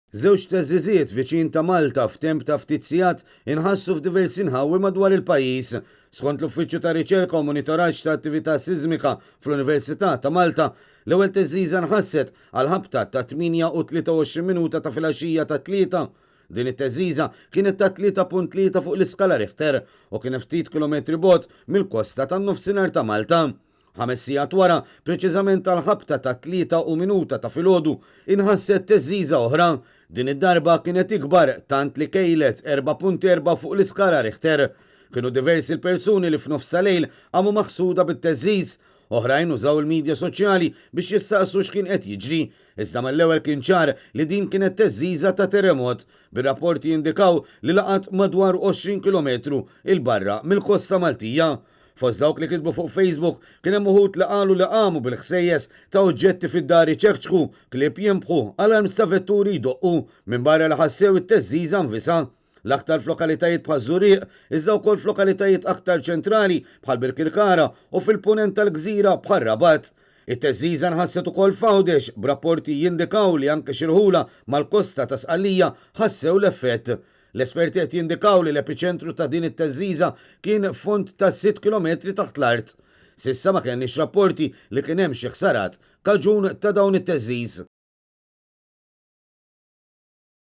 Żewġ theżżiżiet viċin ta' Malta f'temp ta' ftit sigħat inħassu f'diversi nħawi madwar il-pajjiż. Skont l-Uffiċċju ta' Riċerka u Monitoraġġ ta' Attività Siżmika fl-Università ta' Malta, l-ewwel theżżiża nħasset għall-ħabta tat-8 u 23 minuta ta' filgħaxija tat-Tlieta. Din it-theżżiża kienet ta' 3.3 fuq l-iskala Richter u kienet ftit kilometri bogħod mill-kosta tan-Nofsinhar ta' Malta. 5 sigħat wara, preċiżament għall-ħabta tat-3 u minuta ta' filgħodu, inħasset theżżiża oħra. Din id-darba kienet ikbar tant li kejlet 4.4 fuq l-iskala Richter. Kienu diversi l-persuni li f'nofs lejl qamu maħsuda bit-theżżiż. Oħrajn użaw il-medja soċjali biex jistaqsu x'kien qed jiġri. Iżda mill-ewwel kien ċar li din kienet theżżiża ta' terremot, bir-rapporti jindikaw li laqat madwar 20 kilometru 'il barra mill-kosta Maltija. Fost dawk li kitbu fuq Facebook kien hemm uħud li qalu li qamu bil-ħsejjes ta' oġġetti fid-dar iċekċku, klieb jinbħu, alarms ta' vetturi jdoqqu, minn barra li ħassew it-theżżiża nfisha. L-aktar f'lokalitajiet bħal Żurrieq, iżda wkoll f'lokalitajiet aktar ċentrali bħal Birkirkara u fil-punent tal-gżira bħal Rabat. It-theżżiża nħasset ukoll f'Għawdex, b'rapporti jindikaw li anke xi rħula mal-kosta ta' Sqallija ħassew l-effett. L-esperti qed jindikaw li l-epiċentru ta' din it-theżżiża kien fond ta' 6 kilometri taħt l-art. S'issa ma kellniex rapporti li kien hemm xi ħsarat kaġun ta' dawn it-theżżiż.